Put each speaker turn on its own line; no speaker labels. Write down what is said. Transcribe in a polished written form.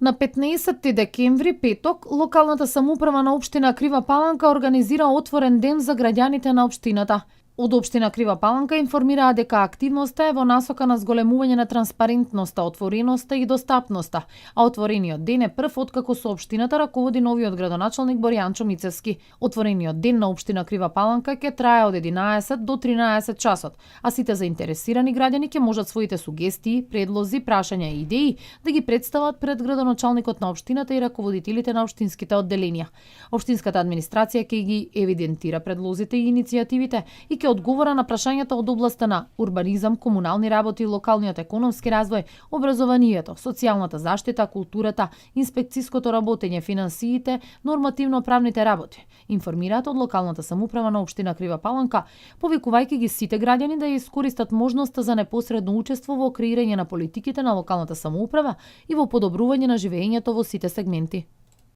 На 15 декември, петок, локалната самоуправа на општина Крива Паланка организира отворен ден за граѓаните на општината. Од општина Крива Паланка информираа дека активноста е во насока на зголемување на транспарентноста, отвореноста и достапноста, а отворениот ден е прв откако со општината раководи новиот градоначалник Боријанчо Мицевски. Отворениот ден на општина Крива Паланка ќе трае од 11 до 13 часот, а сите заинтересирани граѓани ќе можат своите сугестии, предлози, прашања и идеи да ги представат пред градоначалникот на општината и раководителите на општинските одделенија. Општинската администрација ќе ги евидентира предлозите и иницијативите и ќе одговора на прашањата од областа на урбанизам, комунални работи, локалниот економски развој, образованието, социјалната заштита, културата, инспекциското работење, финансиите, нормативно-правните работи. Информираат од локалната самоуправа на општина Крива Паланка, повикувајќи ги сите граѓани да ја искористат можноста за непосредно учество во креирање на политиките на локалната самоуправа и во подобрување на живеењето во сите сегменти.